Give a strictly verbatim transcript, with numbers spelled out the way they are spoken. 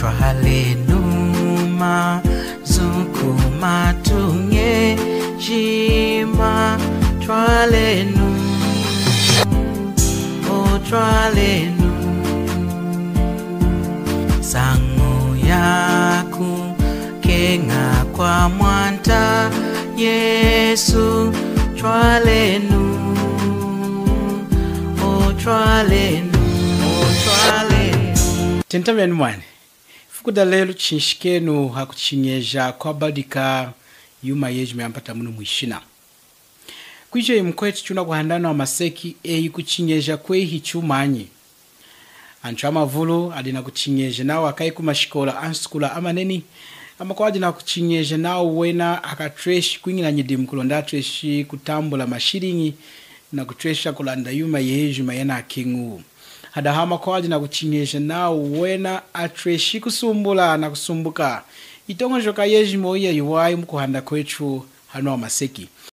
Twalenu mazu ku matuñejima, twalenu, o twalenu. Nsañu ya kukeña kwa Mwanta Yesu, twalenu, o twalenu, o twalenu. Tentamenu mwani. Ifuku da lelu chinshikenu ha kuchiñeja kwabadika yuma yejima yampata munu mwishina. Kwiji eyi mukwetu tunakuhanda hanu hamaseki, eyi kuchiñeja kweyi hichumanyi? Antu amavulu adi nakuchiñeja nawu akayi kumashikola ansukula amaneni, amakwawu adi nakuchiñeja nawu wena akatweshi kwiñila nyidimu kulonda atweshi kutambula mashilingi nakutwesha kulanda yuma yejima yena akeñawu. Hadaha amakwawu adi nakuchiñeja nawu wena atweshi kusumbula nakusumbuka. Yitoñojoka yejima iyi yayiwahi mukuhanda kwetu hanu hamaseki.